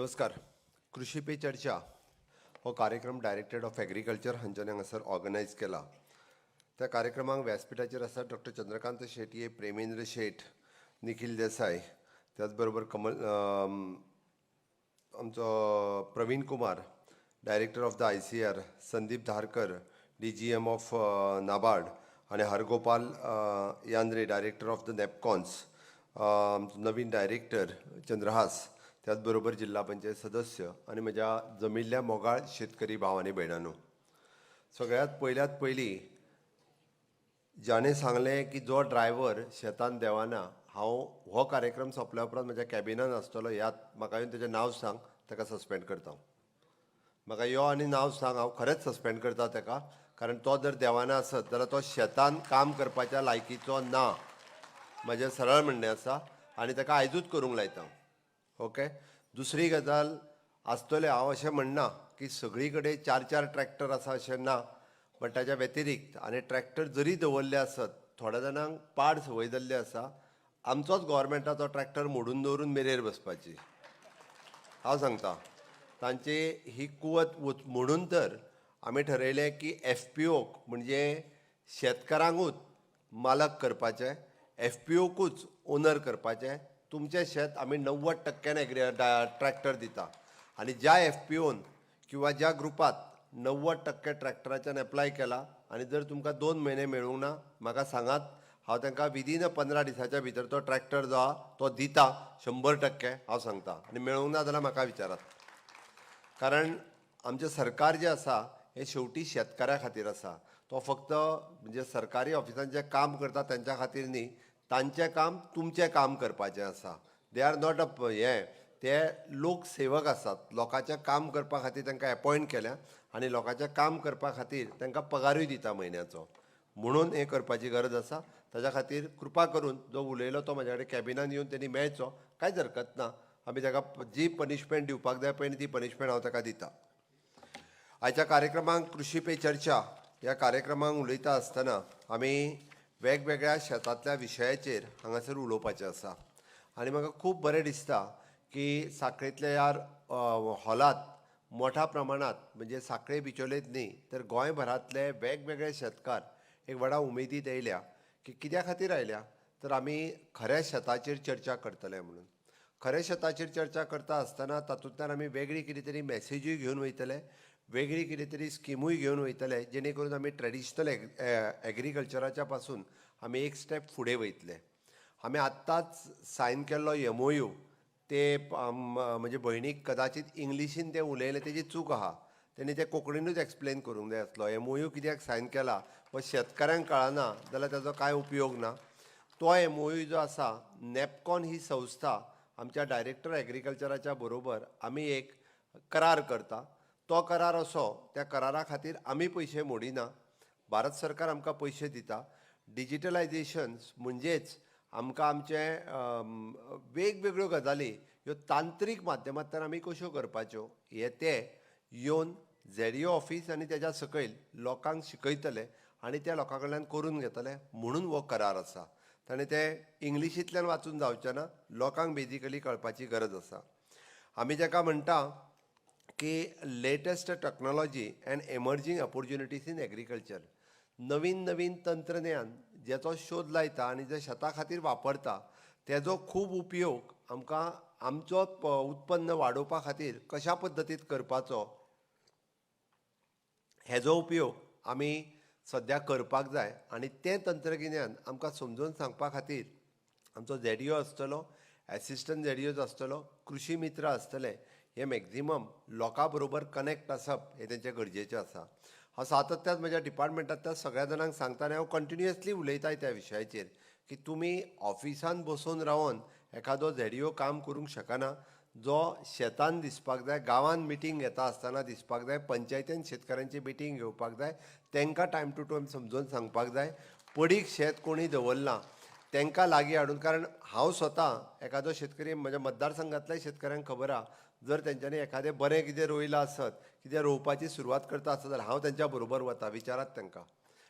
नमस्कार. कृषी पे चर्चा हो कार्यक्रम डायरेक्टरेट ऑफ एग्रीकल्चर हांच्यानी हांगासर ऑर्गनायज केला. त्या कार्यक्रमाक व्यासपिठाचेर आसात डॉक्टर चंद्रकांत शेटये, प्रेमेंद्र शेट, निखील देसाय, त्याच बरोबर कमल आमचो प्रवीण Kumar, director of the ICAR, Sandeep Dharkar, DGM of NABARD आनी हरगोपाल यात्रे, डायरेक्टर ऑफ the नॅपकॉन्स, आमचो नवीन डायरेक्टर चंद्रहास, त्याच बरोबर जिल्हा पंचायत सदस्य आनी म्हज्या जमिल्ल्या मोगाळ शेतकरी भाव आनी भयणांनो, सगळ्यात पयल्यात पयलीं ज्याणे सांगलें की जो ड्रायव्हर शेतान देंवना, हांव हो कार्यक्रम सोंपल्या उपरांत म्हज्या कॅबिनान आसतलो. ह्यात म्हाका येवन तेजें नांव सांग, ताका सस्पेंड करता हांव. म्हाका यो आनी नांव सांग, हांव खरेंच सस्पेंड करता ताका, कारण तो जर देंवना आसत जाल्यार तो शेतान काम करपाच्या लायकीचो ना. म्हजें सरळ म्हणणें आसा आनी ताका आयजूच करूंक लायता. ओके, दुसरी गजाल आसतले, हांव अशें म्हणना की सगळी कडेन चार चार ट्रॅक्टर आसा अशें ना, बट ताच्या व्यतिरिक्त आनी ट्रॅक्टर जरी दवरले आसत, थोड्या जाणांक पाड संवय जाल्ली आसा, आमचोच गोवोरमेंटाचो ट्रॅक्टर मोडून दवरून मेरेर बसपाची. हांव सांगता, तांची ही कुवत वच म्हणून तर आमी ठरयलें की एफपीओक म्हणजे शेतकारांकूच मालक करपाचें, एफपीओकूच ओनर करपाचें. तुमचें शेत आमी 90 टक्क्यान एग्री ट्रॅक्टर दिता आनी ज्या एफपीओन किंवा ज्या ग्रुपात 90% ट्रॅक्टराच्यान एप्लाय केला आनी जर तुमकां 2 म्हयने मेळूंक ना, म्हाका सांगात. हांव तांकां विदीन 15 दिसाच्या भितर तो ट्रॅक्टर जो आहा तो दिता, 100% हांव सांगता. आनी मेळूंक ना जाल्यार म्हाका विचारात, कारण आमचें सरकार जें आसा हें शेवटी शेतकाऱ्या खातीर आसा. तो फक्त म्हणजे सरकारी ऑफिसान जे काम करता तेंच्या खातीर न्ही. तांचें काम तुमचें काम करपाचें आसा. They are not a हें, ते लोकसेवक आसात. लोकांचें काम करपा खातीर तांकां एपॉयंट केल्या आनी लोकांचें काम करपा खातीर तांकां पगारूय दिता म्हयन्याचो. म्हणून हें करपाची गरज आसा. ताच्या खातीर कृपा करून जो उलयलो तो म्हाज्या कडेन कॅबिनान येवन तेणी मेळचो, कांयच हरकत ना. आमी ताका जी पनिशमेंट दिवपाक जाय पळय, ती पनिशमेंट हांव ताका दिता. आयच्या कार्यक्रमाक, कृषी पे चर्चा ह्या कार्यक्रमाक उलयता आसतना आमी वेगवेगळ्या शेतांतल्या विशयाचेर हांगासर उलोवपाचें आसा आनी म्हाका खूब बरें दिसता की साखळेंतल्या ह्या हॉलांत मोठ्या प्रमाणांत, म्हणजे साखळे बिचोलेत न्ही तर गोंयभरांतले वेगवेगळे शेतकार एक व्हडा उमेदीत येयल्या. की कित्या खातीर आयल्या तर आमी खऱ्या शेताचेर चर्चा करतले म्हणून. खऱ्या शेताचेर चर्चा करता आसतना तातूंतल्यान आमी वेगळी कितें तरी मॅसेजूय घेवन वयतले, वेगळी कितें तरी स्किमूय घेवन वयतले, जेणे करून आमी ट्रेडिशनल एग्रीकल्चराच्या पासून आमी एक स्टेप फुडें वयतले. आमी आत्तांच सायन केल्लो एमओयू, ते म्हजे भयणीक कदाचित इंग्लिशीन तें उलयलें, तेजी चूक आहा. तेणी तें कोंकणीनूच एक्सप्लेन करूंक जाय आसलो. एमओयू कित्याक सायन केला हो शेतकाऱ्यांक कळना जाल्यार ताजो कांय उपयोग ना. तो एमओयू जो आसा, नॅपकॉन ही संस्था आमच्या डायरेक्टर एग्रीकल्चराच्या बरोबर आमी एक करार करता. तो करार असो, त्या करारा खातीर आमी पयशे मोडिना, भारत सरकार आमकां पयशे दिता. डिजिटलायजेशन म्हणजेच आमकां आमचे वेगवेगळ्यो गजाली ह्यो तांत्रीक माध्यमांतल्यान आमी कश्यो करपाच्यो हे ते येवन झेडीओ ऑफीस आनी तेज्या सकयल लोकांक शिकयतले आनी त्या लोकां कडल्यान करून घेतले म्हणून हो करार आसा. ताणें तें इंग्लिशींतल्यान वाचून जावचें ना, लोकांक बेजिकली कळपाची गरज आसा. आमी जाका म्हणटा की latest technology and emerging opportunities in agriculture, नवीन नवीन तंत्रज्ञान जेचो शोध लायता आनी जे शेता खातीर वापरता, तेजो खूब उपयोग आमकां आमचो उत्पन्न वाडोवपा खातीर कशा पद्दतीन करपाचो, हेजो उपयोग आमी सद्या करपाक जाय. आनी तें तंत्रगिन्यान आमकां समजून सांगपा खातीर आमचो झेडीओ आसतलो, एसिस्टंट झेडीओज आसतलो, कृशी मित्र आसतले. हे मॅक्झिमम लोकां बरोबर कनेक्ट आसप हें तेंचें गरजेचें आसा. हांव सातत्यान म्हज्या डिपार्टमेंटांतल्या सगळ्या जाणांक सांगता आनी हांव कंटिन्युअसली उलयताय त्या विशयाचेर की तुमी ऑफिसान बसून रावन एखादो झेडीओ काम करूंक शकना. जो शेतान दिसपाक जाय, गांवांत मिटींग घेता आसतना दिसपाक जाय, पंचायतीन शेतकारांची मिटींग घेवपाक जाय, तांकां टायम टू टायम समजून सांगपाक जाय. पडीक शेत कोणी दवरलां तांकां लागीं हाडून, कारण हांव स्वता एखादो शेतकरी, म्हज्या मतदारसंघातल्या शेतकऱ्यांक खबर आहा, जर तेंच्यांनी एखादें बरें कितें रोयलां आसत, कितें रोवपाची सुरवात करता आसत जाल्यार हांव तेंच्या बरोबर वता. विचारात तांकां,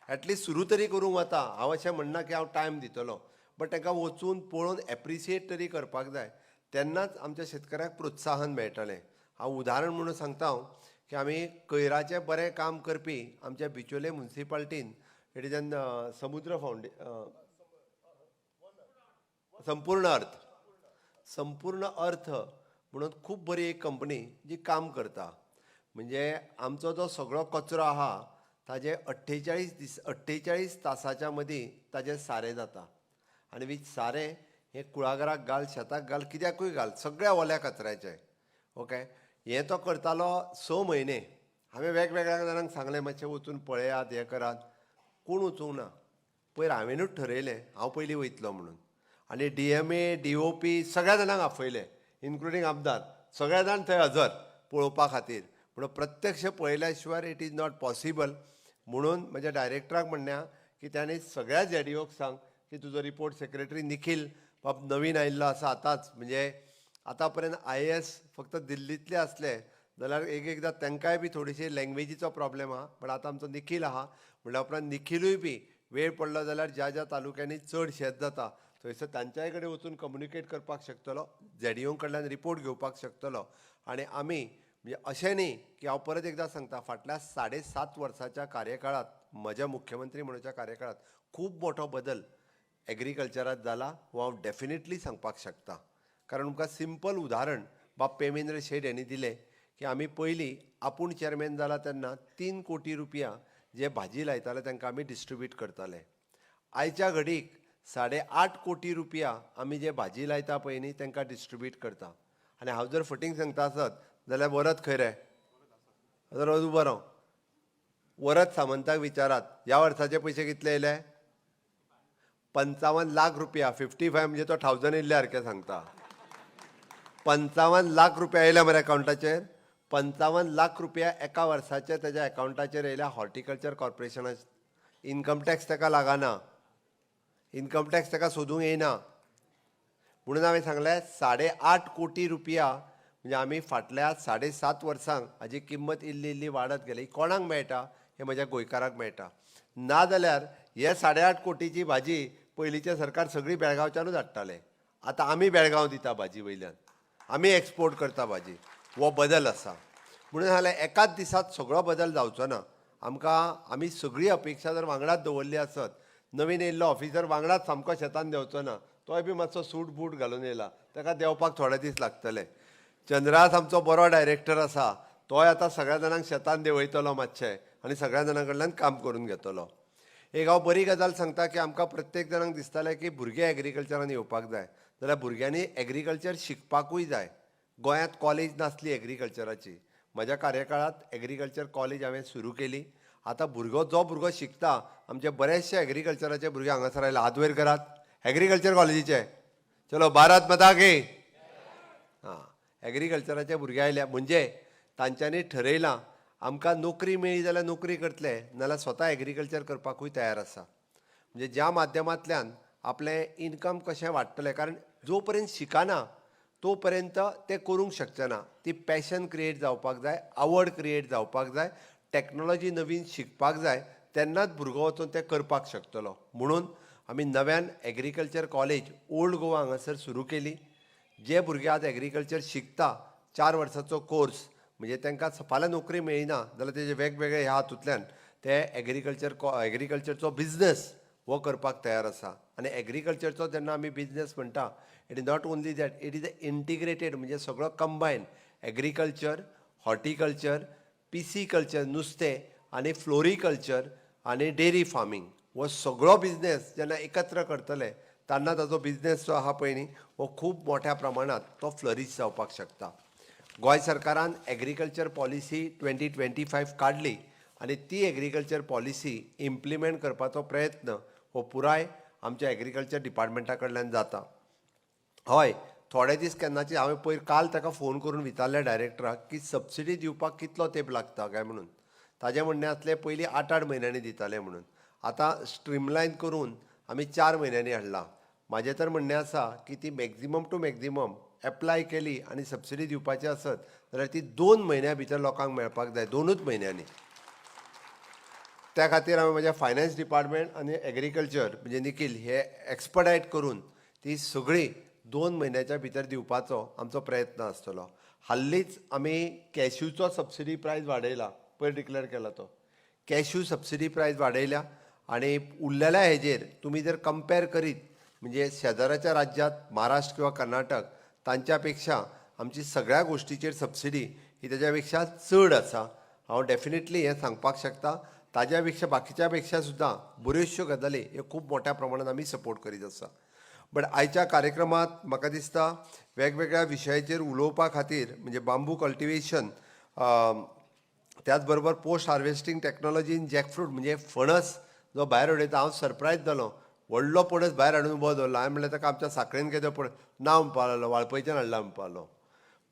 एटलिस्ट सुरू तरी करूंक वता. हांव अशें म्हणना की हांव टायम दितलो, बट तांकां वचून पळोवन एप्रिशिएट तरी करपाक जाय. तेन्नाच आमच्या शेतकऱ्याक प्रोत्साहन मेळटलें. हांव उदाहरण म्हणून सांगता हांव की आमी कयराचें बरें काम करपी आमच्या बिचोले मुन्सिपाल्टीन, it is an समुद्र फावंडे संपूर्ण अर्थ, संपूर्ण अर्थ म्हणून खूब बरी एक कंपनी जी काम करता. म्हणजे आमचो जो सगळो कचरो आहा ताजे 48 दीस, 48 तासाच्या मदीं ताजें सारें जाता आनी वीथ सारें हें कुळागराक घाल, शेताक घाल, कित्याकूय घाल, सगळ्या ओल्या कचऱ्याचें. ओके, हें तो करतालो 6 म्हयने. हांवें वेगवेगळ्या जाणांक सांगलें, मातशें वचून पळयात, हें करात. कोण वचूंक ना. पयर हांवेनूच ठरयलें हांव पयलीं वयतलो म्हणून आनी डीएमए, डीओपी सगळ्या जाणांक आपयले, इन्क्लुडींग आमदार. सगळे जाण थंय हजर पळोवपा खातीर. पूण प्रत्यक्ष पळयल्या शिवाय it is not possible. म्हणून म्हज्या डायरेक्टराक म्हणणें आहा की ताणें सगळ्या झेडीओक सांग की तुजो रिपोर्ट सेक्रेटरी निखील बाब नवीन आयिल्लो आसा आतांच. म्हणजे आतां पर्यंत आयएएस फक्त दिल्लींतले आसले जाल्यार एक एकदां तांकांय बी थोडीशी लँग्वेजीचो प्रॉब्लेम आहा, बट आतां आमचो निखील आहा म्हणल्या उपरांत निखिलूय बी वेळ पडलो जाल्यार ज्या ज्या तालुक्यांनी चड शेत जाता थंयसर तांच्याय कडेन वचून कम्युनिकेट करपाक शकतलो, झेडीओ कडल्यान रिपोर्ट घेवपाक शकतलो. आनी आमी म्हणजे अशें न्ही की, हांव परत एकदां सांगता, फाटल्या 7.5 वर्साच्या कार्यकाळांत, म्हज्या मुख्यमंत्री म्हणूच्या कार्यकाळांत खूब मोठो बदल एग्रीकल्चरात जाला हो हांव डेफिनेटली सांगपाक शकता. कारण तुमकां सिंपल उदाहरण बाब पेमेंद्र शेट यांनी दिलें की आमी पयलीं आपूण चेअरमॅन जाला तेन्ना 3 कोटी रुपया जे भाजी लायताले तांकां आमी डिस्ट्रिब्यूट करताले. आयच्या घडीक 8.5 कोटी रुपया आमी जे भाजी लायता पळय न्ही, तांकां डिस्ट्रिब्यूट करता. आनी हांव जर फटींग सांगता आसत जाल्यार वरत खंय रे जाल्यार उबो राव, वरत सामंताक विचारात, ह्या वर्साचे पयशे कितले येयले? 55 लाख रुपया. 55 म्हणजे तो थावजंड येयल्ल्या सारकें सांगता. 55 लाख रुपया येयल्या मरे अकावंटाचेर. 55 लाख रुपया एका वर्साचे तेज्या अकावंटाचेर येयल्या हॉर्टिकल्चर कॉर्पोरेशना. इन्कम टॅक्स ताका लागना, इन्कम टॅक्स ताका सोदूंक येयना. म्हणून हांवें सांगलें, 8.5 कोटी रुपया म्हणजे आमी फाटल्या 7.5 वर्सांक हाजी किंमत इल्ली इल्ली वाडत गेली. कोणाक मेळटा हें? म्हज्या गोंयकाराक मेळटा. नाजाल्यार हे 8.5 कोटीची भाजी पयलींचें सरकार सगळी बेळगांवच्यानूच हाडटाले. आतां आमी बेळगांव दिता भाजी, वयल्यान आमी एक्सपोर्ट करता भाजी. हो बदल आसा. म्हणून जाल्यार एकाच दिसात सगळो बदल जावचो ना. आमकां आमी सगळी अपेक्षा जर वांगडाच दवरली आसत, नवीन येयल्लो ऑफिसर वांगडाच सामको शेतान देंवचो ना. तोय बी मातसो सूट बूट घालून येयला, ताका देंवपाक थोडे दीस लागतले. चंद्रास आमचो बरो डायरेक्टर आसा, तोय आतां सगळ्या जाणांक शेतान देंवयतलो मातशें आनी सगळ्या जाणां कडल्यान काम करून घेतलो. एक हांव बरी गजाल सांगता की आमकां प्रत्येक जाणांक दिसतालें की भुरगे एग्रीकल्चरान येवपाक जाय जाल्यार भुरग्यांनी एग्रीकल्चर शिकपाकूय जाय. गोंयांत कॉलेज नासली एग्रीकल्चराची. म्हज्या कार्यकाळांत एग्रीकल्चर कॉलेज हांवें सुरू केली. आतां भुरगो, जो भुरगो शिकता, आमचे बरेचशे एग्रीकल्चराचे भुरगे हांगासर आयले. हात वयर करात एग्रीकल्चर कॉलेजीचे. चलो, भारत माता की. आं, एग्रीकल्चराचे भुरगे आयल्या म्हणजे तांच्यांनी ठरयलां, आमकां नोकरी मेळ्ळी जाल्यार नोकरी करतले, नाल्यार स्वता एग्रीकल्चर करपाकूय तयार आसा. म्हणजे ज्या माध्यमांतल्यान आपलें इनकम कशें वाडटलें, कारण जो पर्यंत शिकना तो पर्यंत ते करूंक शकचे ना. ती पॅशन क्रिएट जावपाक जाय, आवड क्रिएट जावपाक जाय, टॅक्नोलॉजी नवीन शिकपाक जाय, तेन्नाच भुरगो वचून तें करपाक शकतलो. म्हणून आमी नव्यान एग्रीकल्चर कॉलेज ओल्ड गोवा हांगासर सुरू केली. जे भुरगे आज एग्रीकल्चर शिकता, 4 वर्साचो कोर्स, म्हणजे तांकां फाल्यां नोकरी मेळना जाल्यार तेजे वेगवेगळे ह्या हातूंतल्यान ते एग्रीकल्चर एग्रीकल्चरचो बिजनस हो करपाक तयार आसा. आनी एग्रीकल्चरचो जेन्ना आमी बिजनस म्हणटा, it is not only that, it is a integrated, म्हणजे सगळो कंबायन एग्रीकल्चर, हॉर्टिकल्चर, पिसिकल्चर नुस्तें आनी फ्लोरिकल्चर आनी डेरी फार्मींग, हो सगळो बिजनेस जेन्ना एकत्र करतले तेन्ना ताजो बिजनेस जो आहा पळय न्ही, हो खूब मोठ्या प्रमाणात तो फ्लरीश जावपाक शकता. गोंय सरकारान एग्रीकल्चर पॉलिसी 2025 काडली आनी ती एग्रीकल्चर पॉलिसी इम्प्लिमेंट करपाचो प्रयत्न हो पुराय आमच्या एग्रीकल्चर डिपार्टमेंटा कडल्यान जाता. हय, थोडे दीस केन्नाचे हांवें पयर काल ताका फोन करून विचारलें डायरेक्टराक की सबसिडी दिवपाक कितलो तेंप लागता काय म्हणून. ताजें म्हणणें आसलें, पयलीं 8-8 म्हयन्यांनी दिताले म्हणून, आतां स्ट्रीमलायन करून आमी 4 म्हयन्यांनी हाडलां. म्हाजें तर म्हणणें आसा की ती मॅक्झिमम टू मॅक्झिमम एप्लाय केली आनी सबसिडी दिवपाची आसत जाल्यार ती 2 म्हयन्या भितर लोकांक मेळपाक जाय, 2ूच म्हयन्यांनी. त्या खातीर हांवें म्हज्या फायनान्स डिपार्टमेंट आनी एग्रीकल्चर म्हणजे निखील हे एक्सपडायट करून ती सगळी 2 म्हयन्याच्या भितर दिवपाचो आमचो प्रयत्न आसतलो. हाल्लीच आमी कॅश्यूचो सबसिडी प्रायस वाडयला. पयर डिक्लेअर केला तो कॅश्यू सबसिडी प्रायस वाडयल्या. आनी उरलेल्या हेजेर तुमी जर कंपेर करीत, म्हणजे शेजाराच्या राज्यांत महाराष्ट्र किंवा कर्नाटक, तांच्या पेक्षा आमची सगळ्या गोश्टीचेर सबसिडी ही तेज्या पेक्षा चड आसा. हांव डेफिनेटली हें सांगपाक शकता. ताज्या पेक्षा, बाकीच्या पेक्षा सुद्दां बऱ्योचश्यो गजाली ह्यो खूब मोठ्या प्रमाणात आमी सपोर्ट करीत आसा. बट आयच्या कार्यक्रमात म्हाका दिसता वेगवेगळ्या विशयाचेर उलोवपा खातीर, म्हणजे बांबू कल्टिवेशन, त्याच बरोबर post harvesting technology in jackfruit, म्हणजे फणस जो भायर उडयता. हांव सरप्रायज जालो, व्हडलो पणस भायर हाडून उबो दवरलो. हांवें म्हणलें ताका, आमच्या साखळेन केदो पणस ना म्हणपा लागलो, वाळपयच्यान हाडला म्हणपा लागलो.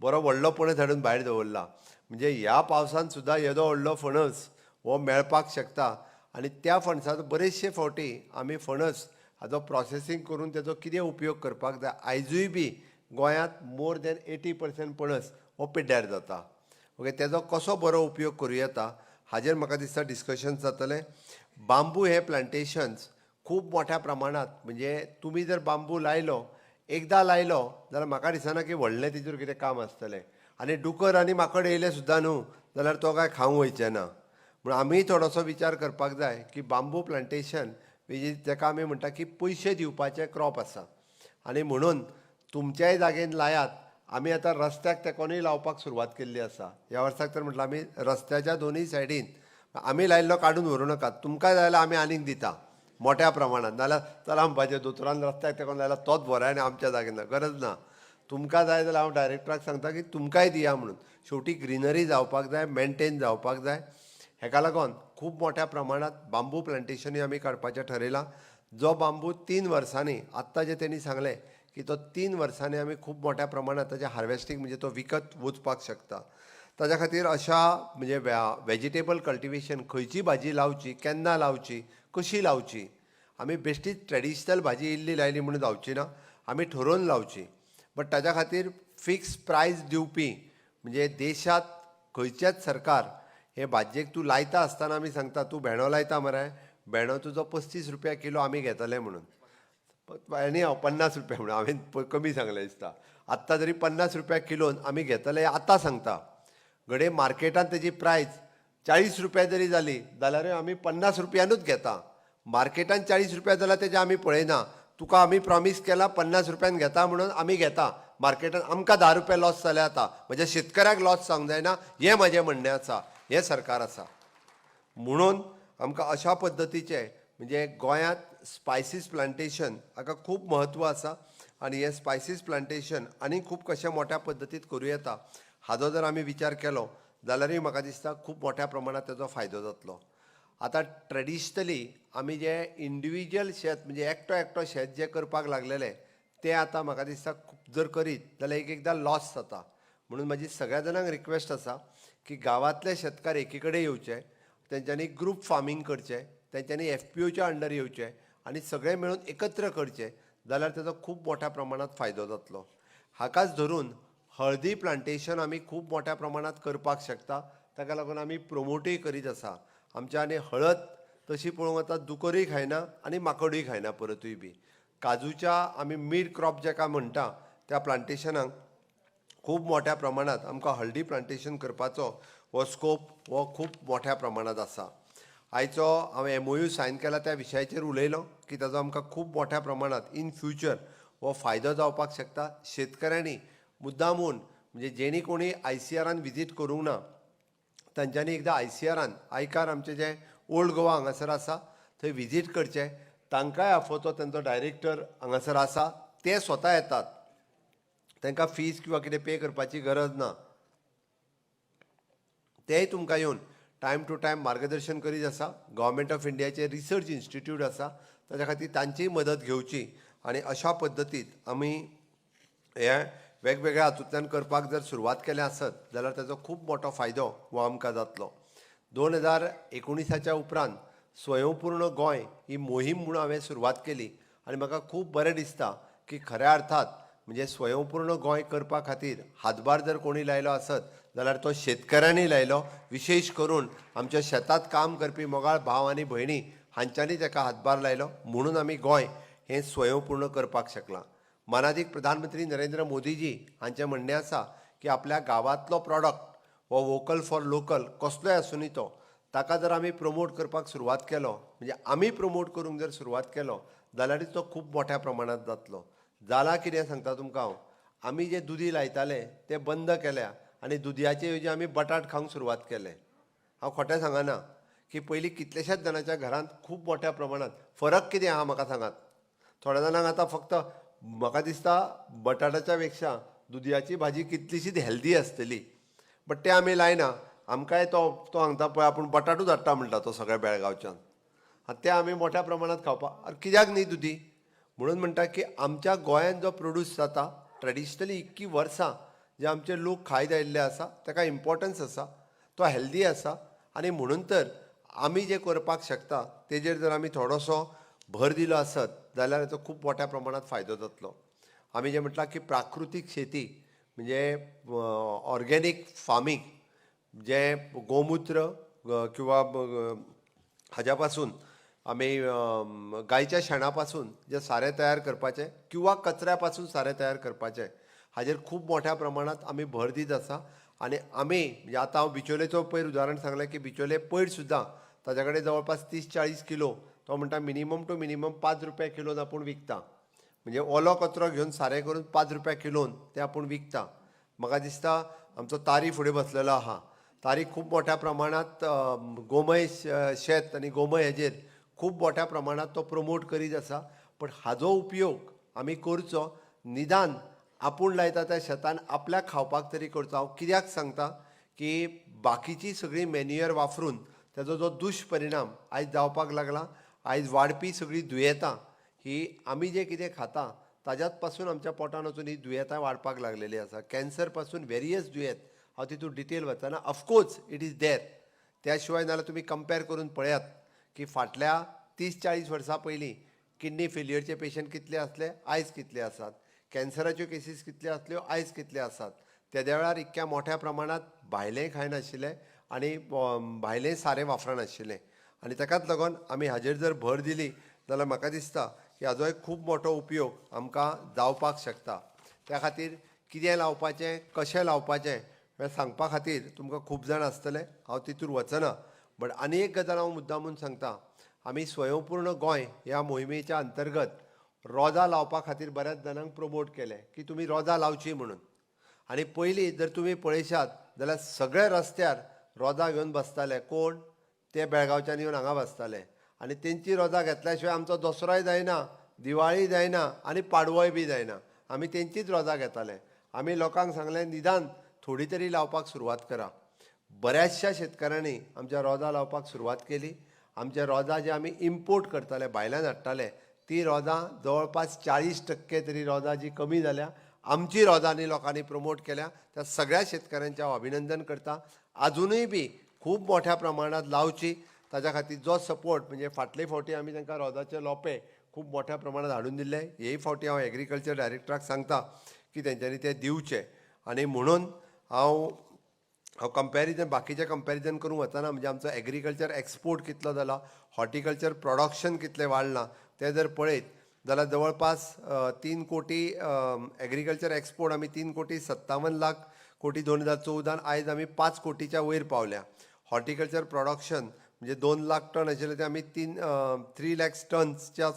बरो व्हडलो पणस हाडून भायर दवरला. म्हणजे ह्या पावसान सुद्दां येदो व्हडलो फणस हो मेळपाक शकता. आनी त्या फणसाचो बरेचशे फावटी आमी फणस हाजो प्रोसेसींग करून तेजो कितें उपयोग करपाक जाय. आयजूय बी गोंयांत मोर दॅन 80% पणस हो पिड्ड्यार जाता. ओके, तेजो कसो बरो उपयोग करूं येता हाजेर म्हाका दिसता डिस्कशन जातलें. बांबू हे प्लांटेशन्स खूब मोठ्या प्रमाणांत, म्हणजे तुमी जर बांबू लायलो, एकदां लायलो जाल्यार म्हाका दिसना की व्हडलें तेजेर कितें काम आसतलें. आनी डुकर आनी माकड येयले सुद्दां न्हू जाल्यार तो काय खावंक वयचें ना. म्हूण आमी थोडोसो विचार करपाक जाय की बांबू प्लांटेशन म्हणजे तेका आमी म्हणटा की पयशे दिवपाचें क्रॉप आसा. आनी म्हणून तुमच्याय जागेन लायात. आमी आतां रस्त्याक तेकोनूय लावपाक सुरवात केल्ली आसा. ह्या वर्साक तर म्हटलं आमी रस्त्याच्या दोनूय सायडीन आमी लायिल्लो काडून व्हरूं नाकात. तुमकां जाय जाल्यार आमी आनीक दिता मोठ्या प्रमाणात. नाल्यार चला म्हणपाचें, दोतोरान रस्त्याक तेकोन लायला तोच बरो आनी आमच्या जागेन ना. गरज ना. तुमकां जाय जाल्यार हांव डायरेक्टराक सांगता की तुमकांय दिया म्हणून. शेवटी ग्रिनरी जावपाक जाय, मेनटेन जावपाक जाय. हेका लागून खूब मोठ्या प्रमाणात बांबू प्लांटेशनूय आमी काडपाचें ठरयलां. जो बांबू 3 वर्सांनी, आत्तां जें तेणी सांगलें की तो 3 वर्सांनी आमी खूब मोठ्या प्रमाणात ताजें हार्वेस्टींग, म्हणजे तो विकत वचपाक शकता. ताज्या खातीर अशा म्हणजे वेजिटेबल कल्टिवेशन, खंयची भाजी लावची, केन्ना लावची, कशी लावची. आमी बेश्टीच ट्रेडिशनल भाजी इल्ली लायली म्हणून जावची ना, आमी ठरोवन लावची. बट ताज्या खातीर फिक्स प्रायस दिवपी, म्हणजे देशांत खंयचेच सरकार हे भाजयेक तूं लायता आसतना आमी सांगता, तूं भेंडो लायता मरे, भेंडो तुजो 35 रुपया किलो आमी घेतले म्हणून. आनी हांव 50 रुपया म्हणून हांवें कमी सांगलें दिसता. आत्तां जरी 50 रुपया किलोन आमी घेतले आतां सांगता, घडये मार्केटान तेजी प्रायस 40 रुपया जरी जाली जाल्यारूय आमी 50 रुपयानूच घेता. मार्केटान 40 रुपया जाल्यार तेजें आमी पळयना. तुका आमी प्रॉमीस केला 50 रुपयान घेता म्हणून आमी घेता. मार्केटान आमकां 10 रुपया लॉस जाल्यार जाता, म्हज्या शेतकऱ्याक लॉस जावंक जायना, हें म्हजें म्हणणें आसा. हें सरकार आसा. म्हणून आमकां अशा पद्दतीचे, म्हणजे गोंयांत स्पायसीस प्लांटेशन हाका खूब म्हत्व आसा. आनी हें स्पायसीस प्लांटेशन आनी खूब कशें मोठ्या पद्दतीत करूं येता हाजो जर आमी विचार केलो जाल्यारूय म्हाका दिसता खूब मोठ्या प्रमाणात तेजो फायदो जातलो. आतां ट्रेडिशनली आमी जे इंडिविज्युअल शेत, म्हणजे एकटो एकटो शेत जे करपाक लागलेले, ते आतां म्हाका दिसता खूब जर करीत जाल्यार एक एकदां लॉस जाता. म्हणून म्हाजी सगळ्या जाणांक रिक्वेस्ट आसा की गांवांतले शेतकार एकी कडेन येवचे, तेंच्यांनी ग्रूप फार्मींग करचें, तेंच्यांनी एफपीओच्या अंडर येवचे आनी सगळे मेळून एकत्र करचे जाल्यार तेजो खूब मोठ्या प्रमाणात फायदो जातलो. हाकाच धरून हळदी प्लांटेशन आमी खूब मोठ्या प्रमाणात करपाक शकता. ताका लागून आमी प्रोमोटूय करीत आसा आमच्या. आनी हळद तशी पळोवंक वता, दुकरूय खायना आनी माकडूय खायना. परतूय बी काजूच्या आमी मीड क्रॉप जेका म्हणटा त्या प्लांटेशनाक खूब मोठ्या प्रमाणात आमकां हळदी प्लांटेशन करपाचो हो स्कोप हो खूब मोठ्या प्रमाणात आसा. आयचो हांवें एमओयू सायन केला त्या विशयाचेर उलयलो की ताजो आमकां खूब मोठ्या प्रमाणात इन फ्युचर हो फायदो जावपाक शकता. शेतकऱ्यांनी मुद्दामून, म्हणजे जेणी कोणी आयसीआरान विजीट करूंक ना, तांच्यांनी एकदां आयसीआरान, आयकार आमचें जें ओल्ड गोवा हांगासर आसा थंय विजीट करचें. तांकांय आफोवचो. तांचो डायरेक्टर हांगासर आसा, ते स्वता येतात. तांकां फीज किंवा कितें पे करपाची गरज ना. तेय तुमकां येवन टायम टू टायम मार्गदर्शन करीत आसा. गव्हर्मेंट ऑफ इंडियाचे रिसर्च इन्स्टिट्यूट आसा, ताच्या खातीर तांचीय मदत घेवची. आनी अशा पद्दतीत आमी हे वेगवेगळ्या हातूंतल्यान करपाक जर सुरवात केल्या आसत जाल्यार ताचो खूब मोठो फायदो हो आमकां जातलो. 2019च्या उपरांत स्वयंपूर्ण गोंय ही मोहीम म्हणून हांवें सुरवात केली. आनी म्हाका खूब बरें दिसता की खऱ्या अर्थात म्हणजे स्वयंपूर्ण गोंय करपा खातीर हातभार जर कोणी लायलो आसत जाल्यार तो शेतकऱ्यांनी लायलो. विशेश करून आमच्या शेतांत काम करपी मोगाळ भाव आनी भयणी हांच्यांनी ताका हातभार लायलो, म्हणून आमी गोंय हें स्वयंपूर्ण करपाक शकलां. मानादीक प्रधानमंत्री नरेंद्र मोदीजी हांचें म्हणणें आसा की आपल्या गांवांतलो प्रॉडक्ट हो वोकल फॉर लोकल कसलोय आसुनी तो, ताका जर आमी प्रमोट करपाक सुरवात केलो, म्हणजे आमी प्रमोट करूंक जर सुरवात केलो जाल्यारूच तो खूब मोठ्या प्रमाणांत जातलो. जाला कितें सांगता तुमकां हांव, आमी जे दुदी लायताले ते बंद केल्या आनी दुदयाचे ऐवजी आमी बटाट खावंक सुरवात केले. हांव खोटें सांगना की पयलीं कितलेश्याच जाणांच्या घरांत खूब मोठ्या प्रमाणांत फरक कितें आहा म्हाका सांगात. थोड्या जाणांक आतां फक्त म्हाका दिसता बटाटाच्या पेक्षा दुदयाची भाजी कितलीशीच हेल्दी आसतली, बट ते आमी लायना. आमकांय तो तो सांगता पळय आपूण बटाटूच हाडटा म्हणटा तो सगळ्या बेळगांवच्यान, आनी ते आमी मोठ्या प्रमाणांत खावपाक. आरे कित्याक न्ही दुदी? म्हणून म्हणटा की आमच्या गोंयांत जो प्रोड्यूस जाता ट्रेडिशनली इतकी वर्सां जे आमचे लोक खायत आयिल्ले आसा ताका इम्पोर्टन्स आसा, तो हेल्दी आसा. आनी म्हणून तर आमी जे करपाक शकता तेजेर जर आमी थोडोसो भर दिलो आसत जाल्यार ताचो खूब मोठ्या प्रमाणांत फायदो जातलो. आमी जें म्हटलां की प्राकृतीक शेती म्हणजे ऑर्गेनीक फार्मींग, जें गोमुत्र किंवा हाज्या पासून आमी गायच्या शेणा पासून जें सारें तयार करपाचें किंवा कचऱ्या पासून सारें तयार करपाचें, हाजेर खूब मोठ्या प्रमाणांत आमी भर दीत आसा. आनी आमी म्हणजे आतां हांव बिचोलेचो पयर उदाहरण सांगलें की बिचोले पयर सुद्दां ताज्या कडेन जवळपास 30-40 किलो, तो म्हणटा मिनिमम टू मिनिमम 5 रुपया किलोन आपूण विकता. म्हणजे ओलो कचरो घेवन सारें करून 5 रुपया किलोन ते आपूण विकता. म्हाका दिसता आमचो तारी फुडें बसलेलो आहा, तारी खूब मोठ्या प्रमाणांत गोमय शेत आनी गोमय हेजेर खूब मोठ्या प्रमाणांत तो प्रमोट करीत आसा. पण हाजो उपयोग आमी करचो, निदान आपूण लायता त्या शेतान आपल्याक खावपाक तरी करचो. हांव कित्याक सांगता की बाकीची सगळी मॅन्युअर वापरून तेजो जो दुश्परिणाम आयज जावपाक लागला, आयज वाडपी सगळीं दुयेंतां ही आमी जें कितें खाता ताज्यात पासून आमच्या पोटान वचून ही दुयेंतां वाडपाक लागलेली आसा. कॅन्सर पासून वेरियस दुयेंत, हांव तितून डिटेल वचना, of course it is there. त्या शिवाय नाल्यार तुमी कंपेर करून पळयात की फाटल्या 30-40 वर्सां पयलीं किडनी फेल्युअरचे पेशंट कितले आसले, आयज कितले आसात, कॅन्सराच्यो केसीस कितल्यो आसल्यो, आयज कितले आसात. तेद्या वेळार इतक्या मोठ्या प्रमाणांत भायलें खायनाशिल्लें आनी भायलें सारें वापरनाशिल्लें. आनी ताकाच लागून आमी हाजेर जर भर दिली जाल्यार म्हाका दिसता की हाजो एक खूब मोठो उपयोग आमकां जावपाक शकता. त्या खातीर कितें लावपाचें, कशें लावपाचें हें सांगपा खातीर तुमकां खूब जाण आसतले, हांव तितूर वचना. बट आनी एक गजाल हांव मुद्दामून सांगता, आमी स्वयंपूर्ण गोंय ह्या मोहिमेच्या अंतर्गत रोजां लावपा खातीर बऱ्याच जाणांक प्रमोट केलें की तुमी रोजां लावचीं म्हणून. आनी पयलीं जर तुमी पळयशात जाल्यार सगळे रस्त्यार रोजां घेवन बसताले, कोण ते बेळगांवच्यान येवन हांगा बसताले आनी तेंची रोजां घेतल्या शिवाय आमचो दसरोय जायना, दिवाळी जायना आनी पाडवोय बी जायना. आमी तेंचीच रोजां घेताले. आमी लोकांक सांगलें निदान थोडी तरी लावपाक सुरवात करा. बऱ्याचशा शेतकारांनी आमच्या रोजां लावपाक सुरवात केली. आमच्या रोजां जे आमी इम्पोर्ट करताले, भायल्यान हाडटाले, ती रोजां जवळपास 40% तरी रोजां जी कमी जाल्या. आमची रोजांनी लोकांनी प्रमोट केल्या, त्या सगळ्या शेतकऱ्यांचें हांव अभिनंदन करता. आजुनूय बी खूब मोठ्या प्रमाणांत लावची, ताच्या खातीर जो सपोर्ट म्हणजे फाटले फावटी आमी तांकां रोजाचे लोपे खूब मोठ्या प्रमाणांत हाडून दिल्ले, हेय फावटी हांव एग्रीकल्चर डायरेक्टराक सांगता की तेंच्यांनी ते दिवचे. आनी म्हणून हांव हांव कंपॅरिजन बाकीचें कंपॅरिजन करूंक वचना, म्हणजे आमचो एग्रीकल्चर एक्सपोर्ट कितलो जाला, हॉर्टिकल्चर प्रोडक्शन कितलें वाडलां तें जर पळयत जाल्यार जवळपास 3 कोटी एग्रीकल्चर एक्सपोर्ट आमी 3 कोटी 57 लाख कोटी 2014 आयज आमी 5 कोटीच्या वयर पावल्या. हॉर्टिकल्चर प्रोडक्शन म्हणजे 2 लाख टन आशिल्लें तें आमी 3 लॅक्स टन्सच्या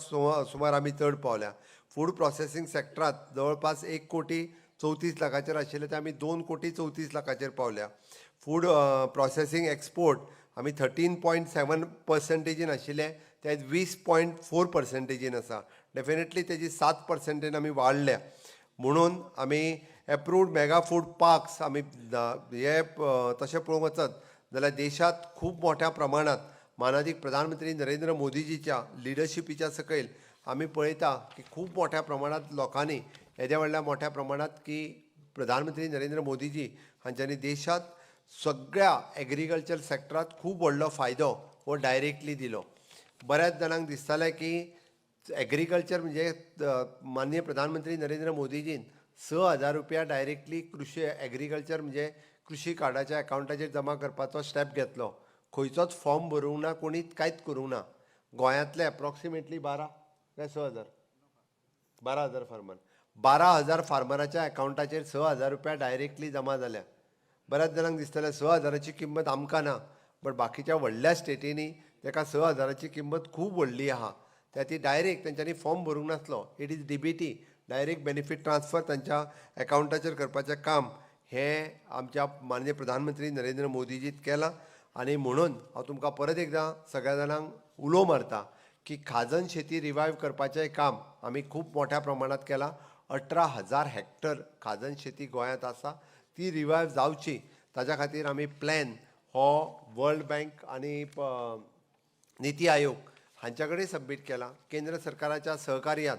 सुमार आमी चड पावल्या. फूड प्रोसेसींग सेक्टरांत जवळपास 1 कोटी 34 लाखाचेर आशिल्लें तें आमी 2 कोटी 34 लाखाचेर पावल्या. फूड प्रोसेसींग एक्सपोर्ट आमी 13.7 पर्संटेजीन आशिल्ले ते आयज 20.4 पर्संटेजीन आसा. डेफिनेटली तेजी 7 पर्संटेज आमी वाडल्या. म्हणून आमी एप्रूव्ड मेगा फूड पार्क्स आमी हे तशें पळोवंक वचत जाल्यार देशांत खूब मोठ्या प्रमाणांत मानादीक प्रधानमंत्री नरेंद्र मोदीजीच्या लिडरशिपीच्या सकयल आमी पळयता की खूब मोठ्या प्रमाणांत लोकांनी येद्या व्हडल्या मोठ्या प्रमाणांत की प्रधानमंत्री नरेंद्र मोदीजी हांच्यांनी देशांत सगळ्या एग्रीकल्चर सेक्टरांत खूब व्हडलो फायदो हो डायरेक्टली दिलो. बऱ्याच जाणांक दिसतालें की एग्रीकल्चर म्हणजे माननीय प्रधानमंत्री नरेंद्र मोदीजीन 6,000 रुपया डायरेक्टली कृषी एग्रीकल्चर म्हणजे कृषी कार्डाच्या एकावंटाचेर जमा करपाचो स्टेप घेतलो. खंयचोच फॉर्म भरूंक ना, कोणीच कांयच करूंक ना. गोंयांतले एप्रॉक्सिमेटली 12 काय 6,000, 12,000 फार्मर, 12,000 फार्मराच्या अकावंटाचेर 6,000 रुपया डायरेक्टली जमा जाल्या. बऱ्याच जाणांक दिसतलें 6,000ची किंमत आमकां ना, बट बाकीच्या व्हडल्या स्टेटींनी ताका 6,000ची किंमत खूब व्हडली आहा. त्या ती डायरेक्ट तेंच्यांनी फॉर्म भरूंक नासलो. It is DBT, direct benefit transfer तांच्या अकावंटाचेर करपाचें काम हें आमच्या माननीय प्रधानमंत्री नरेंद्र मोदीजीत केलां. आनी म्हणून हांव तुमकां परत एकदां सगळ्या जाणांक उलो मारता की खाजन शेती रिवायव करपाचें काम आमी खूब मोठ्या प्रमाणांत केलां. 18,000 हॅक्टर खाजन शेती गोंयांत आसा, ती रिवायव जावची ताच्या खातीर आमी प्लॅन हो वर्ल्ड बँक आनी निती आयोग हांच्या कडेन सबमीट केला. केंद्र सरकाराच्या सहकार्यान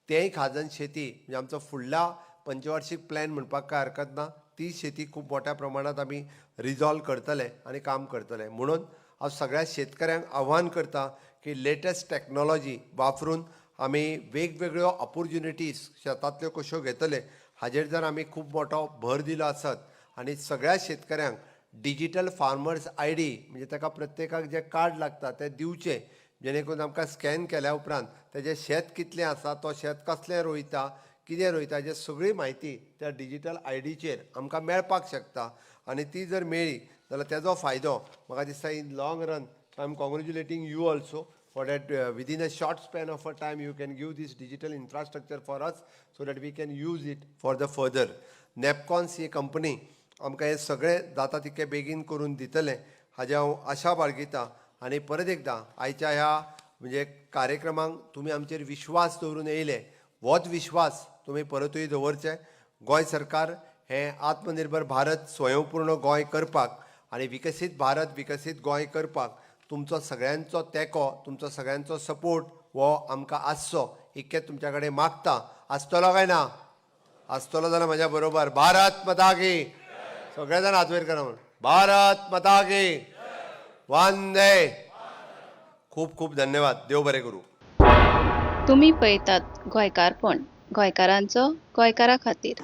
तेंय खाजन शेती म्हणजे आमचो फुडला पंचवार्शीक प्लॅन म्हणपाक कांय हरकत ना, ती शेती खूब मोठ्या प्रमाणांत आमी रिजॉल्व करतले आनी काम करतले. म्हणून हांव सगळ्या शेतकऱ्यांक आव्हान करता की लेटस्ट टॅक्नोलॉजी वापरून आमी वेगवेगळ्यो ऑपोर्च्युनिटीज शेतांतल्यो कश्यो घेतले हाजेर जर आमी खूब मोठो भर दिलो आसत आनी सगळ्या शेतकऱ्यांक डिजीटल फार्मर्स आयडी म्हणजे ताका प्रत्येकाक जें कार्ड लागता तें दिवचें, जेणे करून आमकां स्कॅन केल्या उपरांत तेजें शेत कितलें आसा, तो शेत कसलें रोयता, कितें रोयता, हेजी सगळी म्हायती त्या डिजीटल आयडीचेर आमकां मेळपाक शकता. आनी ती जर मेळ्ळी जाल्यार तेजो फायदो म्हाका दिसता in long run. I am congratulating you also for that within a short span of a time you can give this digital infrastructure for us so that we can use it for the further. NABCONS he company आमकां हें सगळें जाता तितकें बेगीन करून दितलें हाजें हांव आशा बाळगितां. आनी परत एकदां आयच्या ह्या म्हणजे कार्यक्रमांक तुमी आमचेर विश्वास दवरून येयले, होच विश्वास तुमी परतूय दवरचे. गोंय सरकार हें आत्मनिर्भर भारत, स्वयंपूर्ण गोंय करपाक आनी विकसीत भारत, विकसीत गोंय करपाक तुमचो सगळ्यांचो तेंको, तुमचो सगळ्यांचो सपोर्ट हो आमकां आसचो इतकें तुमच्या कडेन मागता. आसतलो काय ना? आसतलो जाल्यार म्हज्या बरोबर भारत माता की, सगळे जाण हात वयर करा म्हण, भारत माता की, वंदे. खूब खूब धन्यवाद. देव बरें करूं. तुमी पळयतात गोंयकारपण, गोंयकारांचो गोंयकारा खातीर.